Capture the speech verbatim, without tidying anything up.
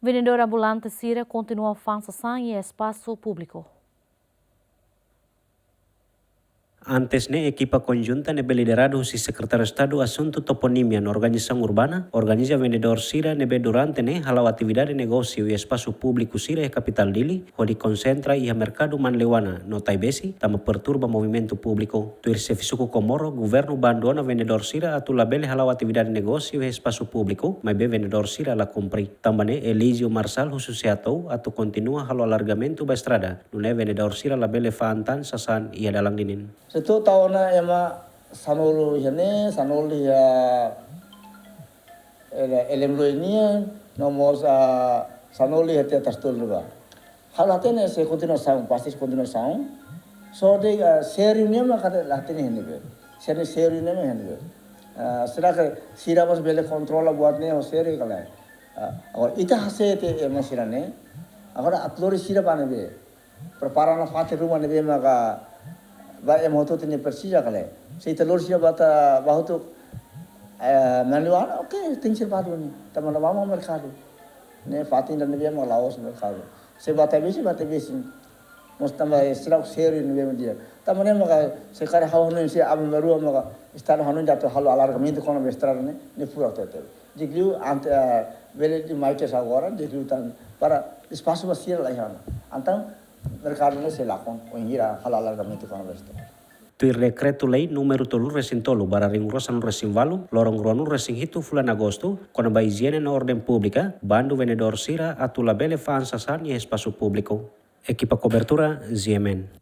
Vendedór ambulante sira kontinua fa'an sasán iha espasu públiku. Antes ne'e, ekipa konjunta ne'ebé lideradu husi Sekretáriu Estadu Asuntu Toponímia no Organizasaun Urbana organiza vendedór sira ne'ebé durante ne'e hala'o atividade negósiu iha espasu públiku sira iha kapitál Dili, hodi konsentra iha merkadu Manleuana no Taibesi, tanba perturba movimentu públiku. Tuir xefe suku Comoro, governu bandona vendedór sira atu labele hala'o atividade negósiu iha espasu públiku, maibé vendedór sira la kumpre. Tanba ne'e, Elísio Marçal husu SEATOU atu kontinua halo alargamentu ba estrada, nune'e vendedór sira labele fa'an tan sasán iha dalan ninin. Setu tauna ema sanulu iha ne'e, sanulu iha ele-, elem rua nian, no mós, ah, sanulu iha tiha Tasitolu ba. Ha'u la hatene se kontinuasaun, pasti kontinuasaun. Só de'it, ah, sériu nian mak ha'u la hatene iha ne'ebé. Sériu, sériu nian mak iha ne'ebé. Ah, será que sira mós bele kontrola buat ne'e ho sériu ka lae? Ah, agora, ita hase'e tiha ema sira-ne'e. Agora, atu lori sira ba ne'ebé? Prepara ona fatin ruma ne'ebé maka ba ema hotu-hotu ne'e presiza ka lae. Se ita lori sira ba ta, ba hotu, eh, Manleuana, oke, tenke ser ba duni. Tanba ne'e ba mak merkadu. Ne'e fatin ida ne'ebé mak la'ós merkadu. Se ba Taibesi, ba Taibesi. Mós tanba sira sériu ne'ebé mak di'ak. Tanba ne'e maka se karik ha'u hanoin se aban-bainrua maka Estadu hanoin atu halo alargamentu kona-ba estrada ne'e, ne'e furak tebetebes. Di'ak liu ante, eh, bele de'it mais agora, di'ak liu tan para espasu ba sira la iha ona. Entaun merkadu ne'e sei lakon, wainhira halo alargamentu kona-ba estrada. Tuir Dekretu-Lei númeru tolu resin tolu barra ringrua sanulu resin ualu, loron ruanulu resin hitu fulan Agostu, kona-ba ijiene no orden públika, bandu vendedór sira atu labele fa'an sasán iha espasu públiku. Ekipa kobertura, G M N.